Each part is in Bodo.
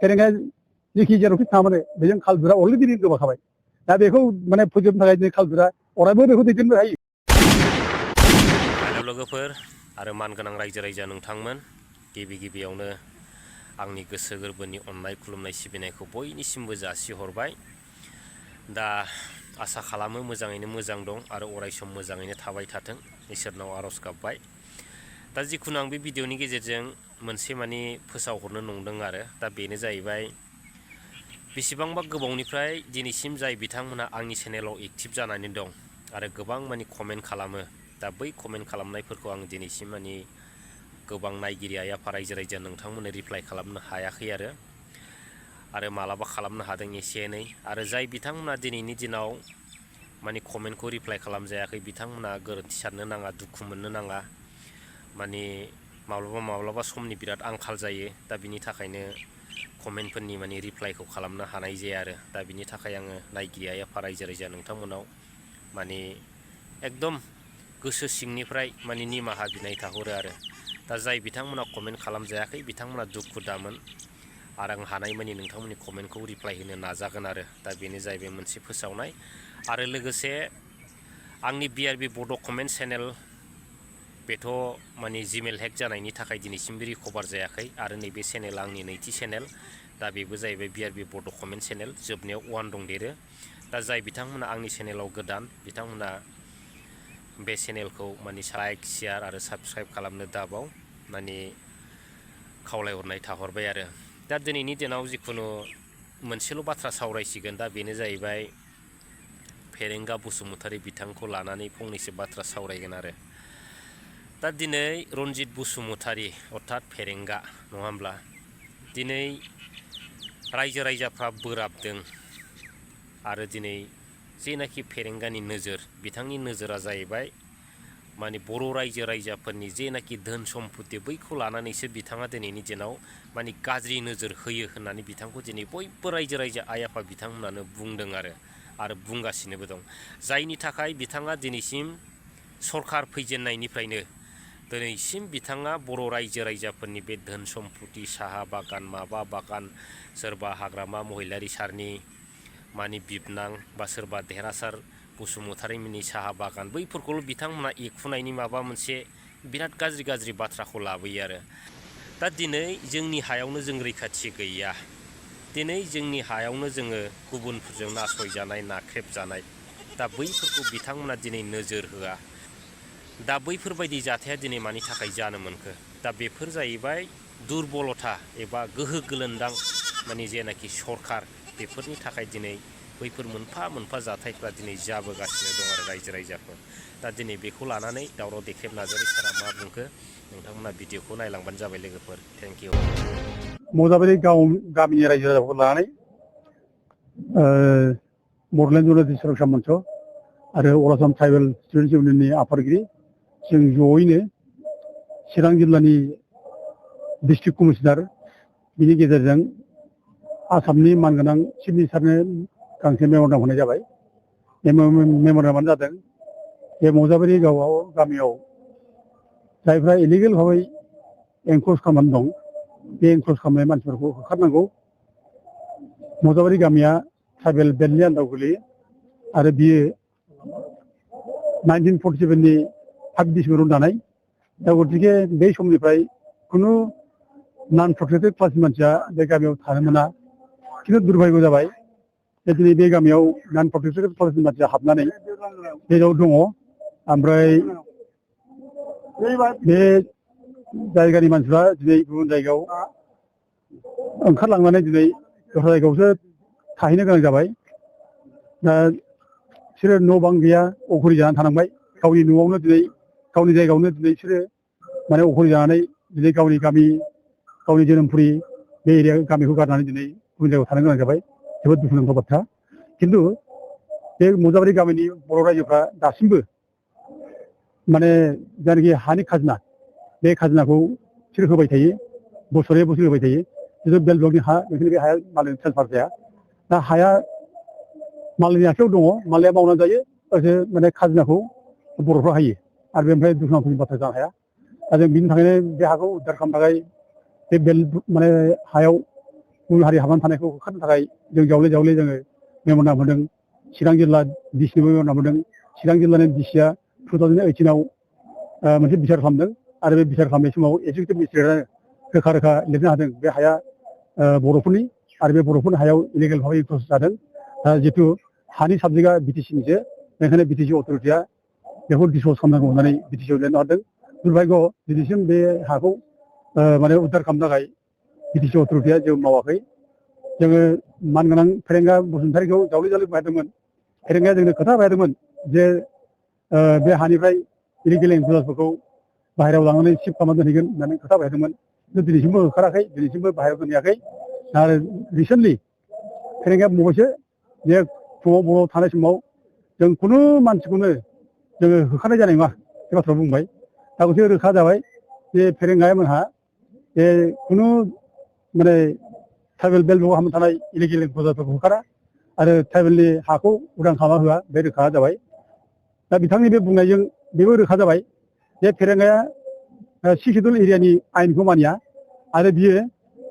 फेरेंगा जेखि जेरावखि थाङा माने बेजों खालदुरा अलरेडि गोमाखाबाय दा बेखौ माने फोजोबनो थाखाय दिनै खालदुरा अरायबो बेखौ दैदेननो हायो। हेलौ लोगोफोर आरो मानगोनां रायजो राजा नोंथांमोन, गिबियावनो आंनि गोसो गोरबोनि अननाय खुलुमनाय सिबिनायखौ बयनिसिमबो जासिहरबाय। दा आसा खालामो मोजाङैनो मोजां दं आरो अरायसम मोजाङैनो थाबाय थाथों, इसोरनाव आर'ज गाबबाय। दा जिखुनु आं बे भिडिअनि गेजेरजों मोनसे माने फोसावहरनो नंदों आरो दा बेनो जाहैबाय बेसेबांबा गोबावनिफ्राय दिनैसिम जाय बिथांमोनहा आंनि चेनेलाव एक्टिभ जानानै दं आरो गोबां माने कमेन्ट खालामो, दा बै कमेन्ट खालामनायफोरखौ आं दिनैसिम माने गोबां नायगिरि आइ आफा रायजो राजा नोंथांमोननो रिप्लाइ खालामनो हायाखै आरो मालाबा खालामनो हादों एसे एनै। आरो जाय बिथांमोना दिनैनि दिनाव माने कमेन्टखौ रिप्लाइ खालामजायाखै बिथांमोना गोरोन्थि साननो नाङा, दुखु मोननो नाङा। माने माब्लाबा समनि बिराद आंखाल जायो, दा बिनि थाखायनो कमेन्टफोरनि माने रिप्लाइखौ खालामनो हानाय जाया आरो दा बिनि थाखाय आङो नायगिरि आइ आफा रायजो राजा नोंथांमोनाव माने एकदम गोसो सिंनिफ्राय माने निमाहा बिनाय थाहरो आरो दा जाय बिथांमोना कमेन्ट खालामजायाखै बिथांमोना दुखु दामोन आरो आं हानायमानि नोंथांमोननि कमेन्टखौ रिप्लाइ होनो नाजागोन आरो दा बेनो जाहैबाय मोनसे फोसावनाय। आरो लोगोसे आंनि BRB बड' कमेन्ट चेनेल बेथ' माने जिमेल हेक जानायनि थाखाय दिनैसिमबो रिकभार जायाखै आरो नैबे चेनेला आंनि नैथि चेनेल, दा बेबो जाहैबाय BRB बड' कमेन्ट चेनेल, जोबनायाव 1 दंदेरो। दा जाय बिथांमोना आंनि चेनेलाव गोदान बिथांमोना बे चेनेलखौ माने लाइक शेयार आरो साबस्क्राइब खालामनो दाबाव माने खावलायहरनाय थाहरबाय आरो दा दिनैनि दिनाव जिखुनु मोनसेल' बाथ्रा सावरायसिगोन, दा बेनो जाहैबाय फेरेंगा बसुमतारी बिथांखौ लानानै फंनैसो बाथ्रा सावरायगोन आरो दा दिनै रनजित बसुमतारी अर्थात फेरेंगा नङा होमब्ला, दिनै रायजो राजाफ्रा बोराबदों आरो दिनै जेनाखि फेरेंगानि नोजोर, बिथांनि नोजोरा जाहैबाय माने बर' रायजो राजाफोरनि जेनाखि धोन सम्पति बैखौ लानानैसो बिथाङा दिनैनि दिनाव माने गाज्रि नोजोर होयो होननानै बिथांखौ दिनै बयबो रायजो राजा आइ आफा बिथांमोनानो बुंदों आरो बुंगासिनोबो दं। जायनि थाखाय बिथाङा दिनैसिम सरखार फैजेननायनिफ्रायनो दिनैसिम बिथाङा बर' रायजो राजाफोरनि बे धोन सम्पति साहा बागान माबा बागान, सोरबा हाग्रामा महिलारि सारनि माने बिबनां बा सोरबा देरहासार बसुमतारीमोननि साहा बागान, बैफोरखौल' बिथांमोना एखुनायनि माबा मोनसे बिराद गाज्रि बाथ्राखौ लाबोयो आरो दा दिनै जोंनि हायावनो जों रैखाथि गैया, दिनै जोंनि हायावनो जोङो गुबुनफोरजों नासयजानाय नाख्रेबजानाय, दा बैफोरखौ बिथांमोना दिनै नोजोर होआ। दा बैफोरबायदि जाथाया दिनै मानि थाखाय जानो मोनखो, दा बेफोर जाहैबाय दुरबलथा एबा गोहो गोलोन्दां माने जेनाखि सरखार, बेफोरनि थाखाय दिनै बैफोर मोनफा मोनफा जाथायफ्रा दिनै जाबोगासिनो दं आरो रायजो राजाफोर। दा दिनै बेखौ लानानै दावराव देख्रेब नार्जारी सारा मा बुंखो नोंथांमोना भिडिअखौ नायलांबानो जाबाय लोगोफोर। Thank you. मजाबारि गामिनि रायजो राजाफोरखौ लानानै बड'लेण्ड जनजाति सुरक्षा मन्च आरो अल आसाम ट्राइबेल स्टुडेन्टस इउनियननि आफादगिरि जों जयैनो चिरां जिल्लानि डिस्ट्रिक्ट कमिशनार बिनि गेजेरजों आसामनि मानगोनां चिफ मिनिस्टारनो गांसे मेम'रेन्डाम होनाय जाबाय। बे मेम'रेन्डामानो जादों बे मजाबारि गामियाव जायफ्रा इलिगेल भाबै एनक्ल'ज खालामनानै दं, बे एनक्ल'ज खालामनाय मानसिफोरखौ होखारनांगौ। मजाबारि गामिया ट्राइबेल बेल्टनि आन्दाराव गोलैयो आरो बियो 1947नि 5 डिसेम्बराव दानाय। दा गतिके बे समनिफ्राय खुनु नन प्रटेक्टेड क्लासनि मानसिया बे गामियाव थानो मोना। खिन्थु दुर्भाग्य जाबाय दिनै बे गामियाव नन प्रटेक्टेड क्लासनि मानसिया हाबनानै जेराव दङ। ओमफ्राय बे जायगानि मानसिफ्रा दिनै गुबुन जायगायाव ओंखारलांनानै दिनै दस्रा जायगायावसो थाहैनो गोनां जाबाय। दा बिसोरो न' बां गैया, अखरि जानानै थानांबाय। गावनि न'आवनो दिनै गावनि जायगायावनो दिनै बिसोरो माने अखरि जानानै दिनै गावनि गामि, गावनि जोनोमफुरि बे एरिया गामिखौ गारनानै दिनै गुबुन जायगायाव थानो गोनां जाबाय। जोबोद दुखुनांथाव बाथ्रा। खिन्थु बे मजाबारि गामिनि बर' रायजोफ्रा दासिमबो माने जायनाखि हानि खाजोना, बे खाजोनाखौ बिसोर होबाय थायो, बोसोरै बोसोर होबाय थायो। जिथु बेल्ट ब्लकनि हा, बेखायनो बे हाया मालायनो ट्रेन्सफार जाया। दा हाया मालायनि आखायाव दङ, मालाया मावनानै जायो, माने खाजोनाखौ बर'फ्रा होयो आरो बेनिफ्राय दुखुनांथावनि बाथ्रा जानो हाया। दा जों बिनि थाखायनो बे हाखौ उद्धार खालामनो थाखाय बे बेल्ट माने हायाव गुबुन हारि हाबनानै थानायखौ होखारनो थाखाय जों जावले जावले जोङो मेम'रेन्डाम होदों। चिरां जिल्ला डिसिनोबो मेम'रेन्डाम होदों। चिरां जिल्लानि डिसिआ 2018आव मोनसे बिसार खालामदों आरो बे बिसार खालामनाय समाव एक्जिकिउटिभ मेजिस्ट्रेटआनो रोखा रोखा लिरनो हादों बे हाया बर'फोरनि आरो बे बर'फोरनि हायाव इलिगेल भाबै इनक्लुज जादों। जिहेतु हानि साबजेक्टआ बिटिसिनिसो बेनिखायनो बिटिसि अथ'रिटिया बेखौ डिसप'ज खालामनांगौ होननानै बिटिसिआव लिरनो हादों। दुर्भाग्य दिनैसिम बे हाखौ माने उद्धार खालामनो थाखाय बिटिसि अथ'रिटिया जेबो मावाखै। जोङो मानगोनां फेरेंगा बसुमतारीखौ जावले जावले बुंहरदोंमोन। फेरेंगाया जोंनो खोथा होदोंमोन जे बे हानिफ्राय इलिगेल इनक्लुजफोरखौ बाहेरायाव लांनानै शिफ्ट खालामना दोनहैगोन होननानै खोथा होदोंमोन। खिन्थु दिनैसिमबो होखाराखै, दिनैसिमबो बाहेरायाव दोनहैयाखै। आरो रिसेन्टलि फेरेंगाया बुंबायसो जे फुङाव बर'आव थानाय समाव जों खुनु मानसिखौनो जोङो होखारनाय जानाय नङा बे बाथ्राखौ बुंबाय। दा बेसो रोखा जाबाय जे फेरेंगाया मोनहा जे खुनु माने ट्राइबेल बेल्टआव हाबनानै थानाय इलिगेल इनक्लुजफोरखौ होखारा आरो ट्राइबेलनि हाखौ उदां खालामना होआ बे रोखा जाबाय। दा बिथांनि बे बुंनायजों बेबो रोखा जाबाय जे फेरेंगाया सिकिदुल एरियानि आयेनखौ मानिया आरो बियो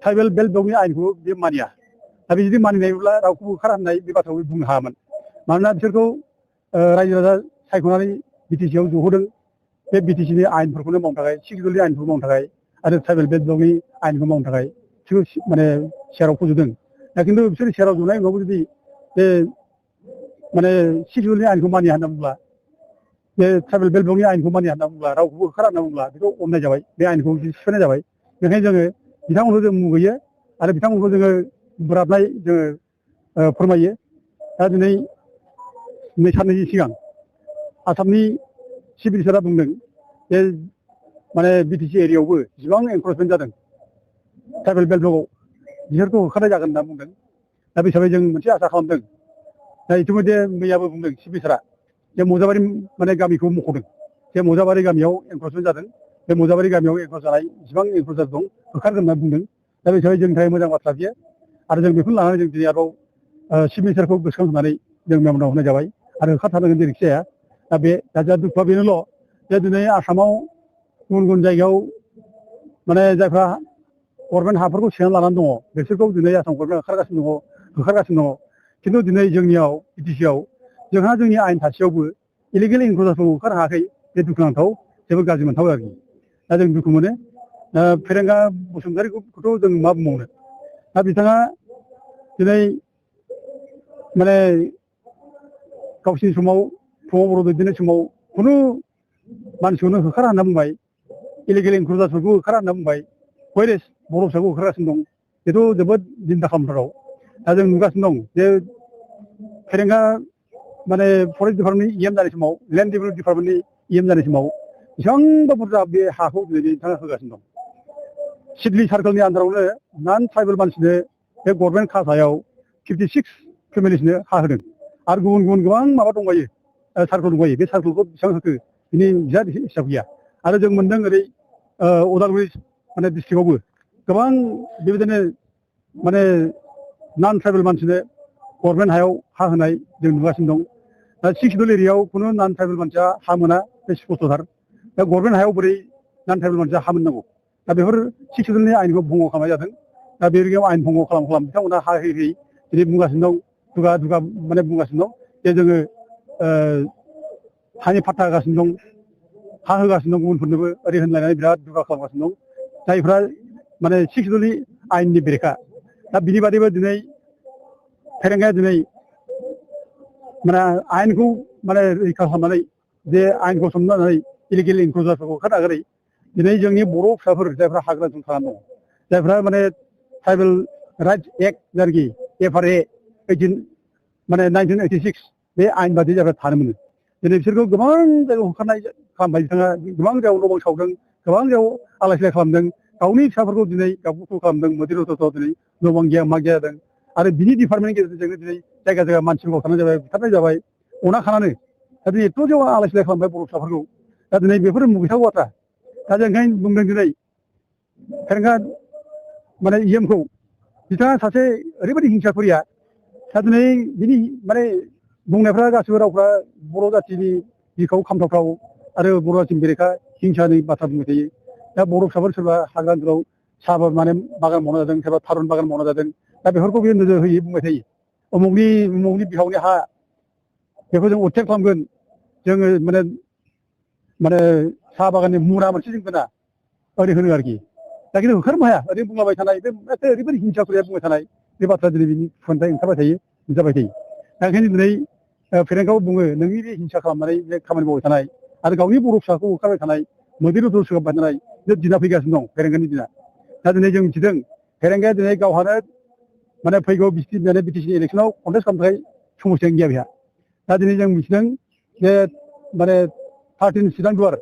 ट्राइबेल बेल्ट ब्लकनि आयेनखौ बियो मानिया। दा बिदि मानिनायब्ला रावखौबो होखारा होननाय बे बाथ्राखौ बुंनो हायामोन। मानोना बिसोरखौ रायजो राजा सायख'नानै बिटिसिआव जहोदों बे बिटिसिनि आयेनफोरखौनो मावनो थाखाय, सिकिदुलनि आयेनखौ मावनो थाखाय आरो ट्राइबेल बेल्ट ब्लकनि आयेनखौ मावनो थाखाय बिसोर माने सेयाराव फज'दों। दा खिन्थु बिसोर सेयाराव जनाय उनावबो जुदि बे माने सिकिदुलनि आयेनखौ मानिया होनना बुंब्ला, बे ट्राइबेल बेल्ट ब्लकनि आयेनखौ मानिया होनना बुंब्ला, रावखौबो होखारा होनना बुंब्ला बेखौ अननाय जाबाय। बे आयेनखौ सिफायनाय जाबाय। बेनिखायनो जोङो बिथांमोनखौ जों मुगैयो आरो बिथांमोनखौ जोङो बोराबनाय जोङो फोरमायो। दा दिनै साननैसो सिगां आसामनि चिफ मिनिस्टारा बुंदों जे माने बिटिसि एरियायावबो जेसेबां एनक्रचमेन्ट जादों ट्राइबेल बेल्ट ब्लकआव बिसोरखौ होखारनाय जागोन होनना बुंदों। दा बे हिसाबै जों मोनसे आसा खालामदों। दा इतिमध्य मैयाबो बुंदों चिफ मिनिस्टारा जे मजाबारि माने गामिखौ मख'दों जे मजाबारि गामियाव एनक्रचमेन्ट जादों। बे मजाबारि गामियाव एनक्रच जानाय जेसेबां एनक्रचार दं होखारगोन होनना बुंदों। दा बे हिसाबै जोंनि थाखाय मोजां बाथ्रा बियो। आरो जों बेखौनो लानानै जों दिनै आरोबाव चिफ मिनिस्टारखौ गोसोखांहोनानै जों मेम'रेन्डाम होनाय जाबाय आरो होखारथारनांगोन जेरैखि जाया। दा बे दा दुखुआ बेनोल' जे दिनै आसामाव गुबुन गुबुन जायगायाव माने जायफ्रा गभर्नमेन्ट हाफोरखौ सेनानै लानानै दङ बिसोरखौ दिनै आसाम गभर्नमेन्टआ होखारगासिनो दङ। खिन्थु दिनै जोंनियाव बिटिसिआव जोंहा जोंनि आयेन थासेयावबो इलिगेल इनक्लुजरखौ होखारनो हायाखै। बे दुखुनांथाव, जोबोद गाज्रि मोनथाव आरोखि। दा जों दुखु मोनो। फेरेंगा बसुमतारीखौथ' जों मा बुंबावनो। दा बिथाङा दिनै माने गावसिनि समाव फुङाव बर' दैदेननाय समाव खुनु मानसिखौनो होखारा होनना बुंबाय, इलिगेल इनक्लुजरफोरखौ होखारा होनना बुंबाय। वेरेस बर' फिसाखौ होखारगासिनो दं। बेथ' जोबोद जिंगा खालामथाव। दा जों नुगासिनो दं जे फेरेंगा माने फरेस्ट डिपार्टमेन्टनि EM जानाय समाव, लेन्ड डेभेलपमेन्ट डिपार्टमेन्टनि EM जानाय समाव बेसेबांबा बुरजा बे हाखौ दिनै बिथाङा होगासिनो दं। सिडली सार्कोलनि आन्दारावनो नन ट्राइबेल मानसिनो बे गभर्नमेन्ट खाथायाव 56 फेमिलिसनो हा होदों। आरो गुबुन गुबुन गोबां माबा दंबायो, सार्कोल दंबायो। बे सार्कोलखौ बेसेबां होखो बिनि हिसाब गैया। आरो जों मोनदों ओरै उदालगुरि माने डिस्ट्रिक्टआवबो गोबां बेबायदिनो माने नन ट्राइबेल मानसिनो गभर्नमेन्ट हायाव हा होनाय जों नुगासिनो दं। दा सिक्सडुल एरियायाव खुनु नन ट्राइबेल मानसिया हा मोना, बे स्पष्टथार। दा गभर्नमेन्ट हायाव बोरै नन ट्राइबेल मानसिया हा मोननांगौ। दा बेफोर सिक्सडुलनि आयेनखौ भंग खालामनाय जादों। दा बे रोखोम आयेन भंग खालाम बिथांमोना हा होयै होयै दिनै बुंगासिनो दं, दुगा माने बुंगासिनो दं जे जोङो हानि फाट्टा होगासिनो दं, हा होगासिनो दं गुबुनफोरनोबो ओरै होनलायनानै बिराद दुगा खालामगासिनो दं। जायफ्रा माने सिक्सडुलनि आयेननि बेरेखा। दा बिनि बादैबो दिनै फेरेंगाया दिनै माने आयेनखौ माने रैखा खालामनानै जे आयेनखौ सोमनानै इलिगेल इनक्लुजरफोरखौ होखारनो हागारै दिनै जोंनि बर' फिसाफोर जायफ्रा हाग्रा ओनसोलाव दङ, जायफ्रा माने ट्राइबेल राइट्स एक्ट जायनाखि FRA 18 माने 1986 बे आयेन बादि जायफ्रा थानो मोनो। दिनै बिसोरखौ गोबां जायगायाव होखारनाय खालामबाय बिथाङा। गोबां जायगायाव न' बां सावदों, गोबां जायगायाव आलाय सिलाय खालामदों। गावनि फिसाफोरखौ दिनै गावखौ खालामदों, मोदिर अथ'थ' दिनै न' बां गैया मा गैया जादों। आरो बिनि डिपार्टमेन्टनि गेजेरजोंनो दिनै जायगा जायगा मानसिफोरखौ खालामनाय जाबाय, बुथारनाय जाबाय, अना खानानै। दा दिनै एथ' जायगायाव आलाय सिलाय खालामबाय बर' फिसाफोरखौ। दा दिनै बेफोरो मुगैथाव बाथ्रा। दा जों ओंखायनो बुंदों दिनै फेरेंगा माने EMखौ बिथाङा सासे ओरैबायदि हिंसाफोरिया। दा दिनै बिनि माने बुंनायफ्रा गासिबो रावफ्रा बर' जाथिनि बिखायाव खामथावथाव आरो बर' जाथिनि बेरेखा हिंसानि बाथ्रा बुंबाय थायो। दा बर' फिसाफोर सोरबा हाग्रा ओनसोलाव साहा माने बागान मावना जादों सोरबा थारुन बागान मावना जादों दा बेफोरखौ बियो नोजोर होयो बुंबाय थायो उमुगनि बिहावनि हा बेखौ जों अटेक खालामगोन जोङो माने माने साहा बागाननि मुरा मोनसे जों होना ओरै होनो आरोखि दा खिन्थु होखारनो हाया ओरैनो बुंलाबाय थानाय बे ओरैबायदि हिंसा खुरिया बुंबाय थानाय बे बाथ्रा दिनै बिनि खुगानिफ्राय ओंखारबाय थायो जाबाय थायो दा ओंखायनो दिनै फेरेंगाव बुङो नोंनि बे हिंसा खालामनानै बे खामानि मावबाय थानाय आरो गावनि बर' फिसाखौ होखारबाय थानाय मैदेर दल सोगाबबाय थानाय बे दिना फैगासिनो दं फेरेंगानि दिना दा दिनै जों मिथिदों फेरेंगाया दिनै गावहानो माने फैगौ बिटिसि इलेक्सनाव कन्टेस्ट खालामनो थाखाय समस्यानो गैया बेहा दा दिनै जों मिथिदों जे माने 13 चिरां दुवार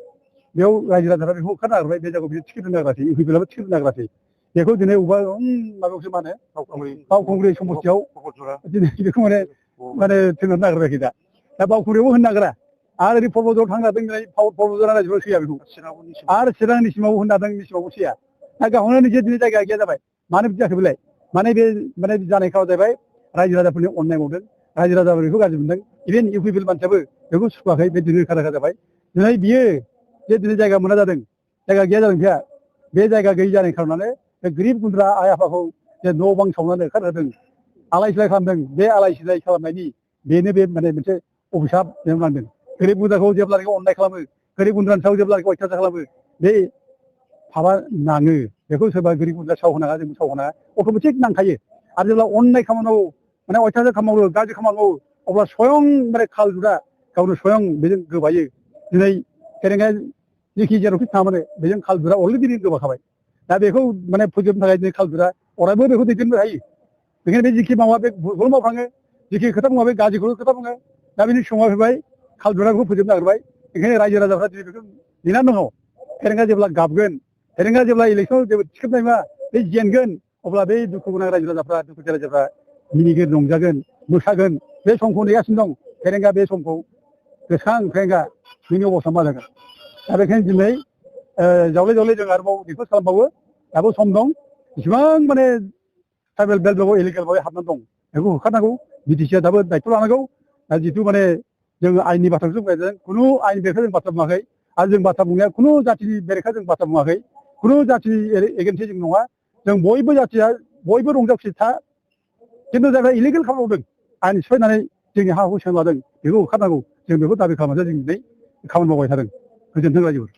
बेयाव रायजो राजाफ्रा बेखौ होखारनो नागिरबाय बे जायगायाव बियो टिकेट होनो नागिरासै इउपिपिएलआबो टिकेट होनो नागिरासै बेखौ दिनै अबेबा माबायावसो मा होनो बावखुंग्रि समस्तियाव दिनै बेखौ माने थोनहरनो नागिरबाय दा बावखुंग्रियावबो होनो नागिरा आरो ओरै प्रमदआव थांनो नागिरदों दिनै प्रमदआ रायजोआव सैया बेखौ आरो चिरांनि सिमावबो होनो नागिरदों सिमावबो सैया दा गावनो निजे दिनै जायगा गैया जाबाय मानो बिदि जाखो बेलाय माने बे माने जानाय खावा जाहैबाय रायजो राजाफोरनि अननाय मावदों रायजो राजाफोर बेखौ गाज्रि मोनदों इभेन इउपिपिएल मानसियाबो बेखौ सुखुवाखै बे दिनै रोखा जाबाय दिनै बियो जे दिनै जायगा मोना जादों जायगा गैया जादों बिहा बे जायगा गैयि जानाय खारनानै बे गोरिब गुन्द्रा आइ आफाखौ जे न' बां सावनानै ओंखारहोदों आलाय सिलाय खालामदों बे आलाय सिलाय खालामनायनि बेनो बे माने मोनसे अभिशाप नांदों गोरिब गुन्द्राखौ जेब्लानोखि अननाय खालामो गोरिब गुन्द्रानि सायाव जेब्लानोखि अयथासार खालामो बे माबा नाङो बेखौ सोरबा गोरिब गुन्द्रा सावहोनाङा जों सावहोनाङा अट'मेटिक नांखायो आरो जेब्ला अननाय खामानि मावो माने अयथासार खामानि मावो गाज्रि खामानि मावो अब्ला स्वयं माने खालजुरा गावनो स्वयं बेजों गोबायो दिनै फेरेंगाया जेखि जेरावखि थाङा मानो बेजों खालजुरा अलरेडि गोबाखाबाय दा बेखौ माने फोजोबनो थाखाय दिनै खालजुरा अरायबो बेखौ दैदेनबाय थायो बेखायनो बे जेखि मावा बे भुलखौल' मावफ्राङो जेखि खोथा बुङा बे गाज्रिखौल' खोथा बुङो दा बेनि समा फैबाय खालजुरा बेखौ फोजोबनो नागिरबाय ओंखायनो रायजो राजाफ्रा दिनै बेखौ नेनानै दङ फेरेंगा जेब्ला गाबगोन फेरेंगा जेब्ला इलेक्सनाव जेबो थिखोनाय नङा बे जेनगोन अब्ला बे दुखु गोनां रायजो राजाफ्रा दुखुथिया रायजोफ्रा मिनिगोन रंजागोन मोसागोन बे समखौ नेगासिनो दं फेरेंगा बे समखौ गोसोखां फेरेंगा नोंनि अबस्था मा जागोन दा बेखायनो दिनै जावले जावले जों आरोबाव रिकुवेस्ट खालामबावो दाबो सम दं इसिबां माने ट्राइबेल बेल्टआव इलिगेल भाबै हाबनानै दं बेखौ होखारनांगौ बिटिसिआ दाबो दायथ' लानांगौ दा जिथु माने जोङो आयेननि बाथ्राखौसो बुंबाय थादों खुनु आयेन बेरेखा जों बाथ्रा बुङाखै आरो जों बाथ्रा बुंनाया खुनु जाथिनि बेरेखा जों बाथ्रा बुङाखै खुनु जाथिनि एगेन्सै जों नङा जों बयबो जाथिया बयबो रंजा खुसि था खिन्थु जायफ्रा इलिगेल खामानि मावदों आयेन सिफायनानै जोंनि हा हुखौ सेना लादों बेखौ होखारनांगौ जों बेखौ दाबि खालामनानै जों दिनै खामानि मावबाय थादों गोजोन्थों रायजोफोर